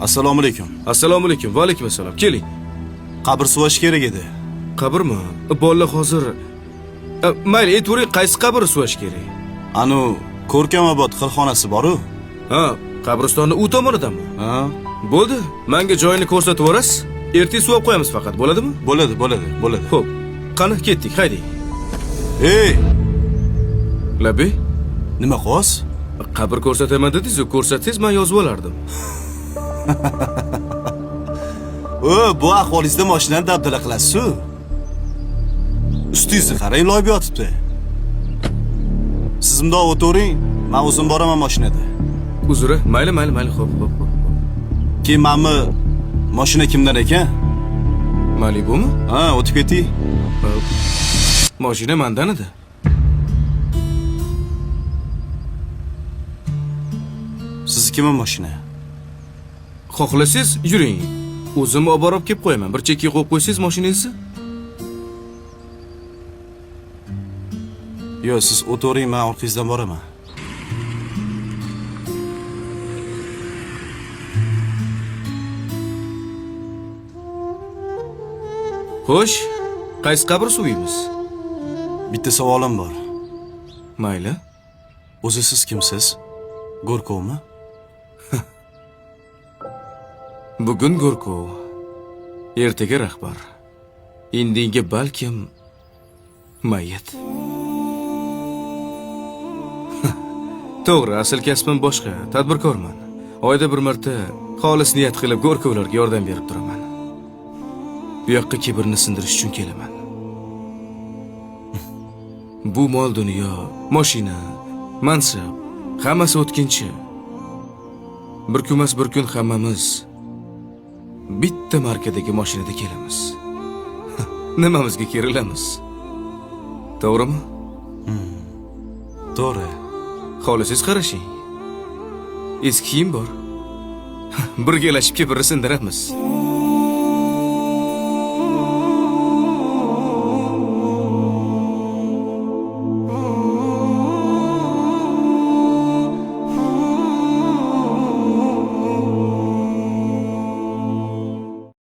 Assalomu alaykum. Assalomu alaykum. Va alaykum assalom. Keling. Qabr suvash kerak edi. Qabrmi? Bolalar hozir. Mayli, aytavering, qaysi qabr suvash kerak? Anu Ko'rkamobod xilxonasi bor-u. Ha, qabristonni u tomonidami? Ha? Bo'ldi. Menga joyini ko'rsatib yuborasiz. Ertaga suvab qo'yamiz faqat, bo'ladimi? Bo'ladi, bo'ladi, bo'ladi. Xo'p. Qani, ketdik, haydang. Ey, Labi, nima qilyapsiz? Qabr ko'rsataman dedingiz-ku, ko'rsatsangiz men yozib olardim. O, bu ahvolingizda mashinani dabdala qilasiz-ku. Ustingizni qarang, loyib yotibdi. Siz bundoq o'tiring, men o'zim boraman mashinada. Uzr, mayli, mayli, mayli, xo'p, xo'p, xo'p. Keyin manmi mashina kimdan ekan? Malibumi? Ha, o'tib keting. Mashina mandan edi. Siznikimi mashina? Xohlasangiz yuring. O'zim olib borib kelib qo'yaman. Bir chekkaga qo'yib qo'ysangiz mashinangizni. Yo'q, siz o'tiring, men orqangizdan boraman. Xo'sh, qaysi qabr suviymiz? Bitta savolim bor. Mayli. O'zi siz kimsiz? Go'rkovmi? Bugun Go'rkov, ertaga rahbar. Indinga balkim mayyit. To'g'ri, asl kasbim boshqa, tadbirkorman. Oyda bir marta xolis niyat qilib Go'rkovlarga yordam berib turaman. Bu yoqqa kibrni sindirish uchun kelaman. Bu mol dunyo, mashina, mansab, hammasi o'tkinchi. Bir kun emas, bir kun hammamiz bitta markadagi mashinada kelamiz. Nimamizga kerilamiz? To'g'rimi? To'g'ri. Xohlasangiz qarashing. Eski kiyim bor. Birgalashib kibrni sindiramiz.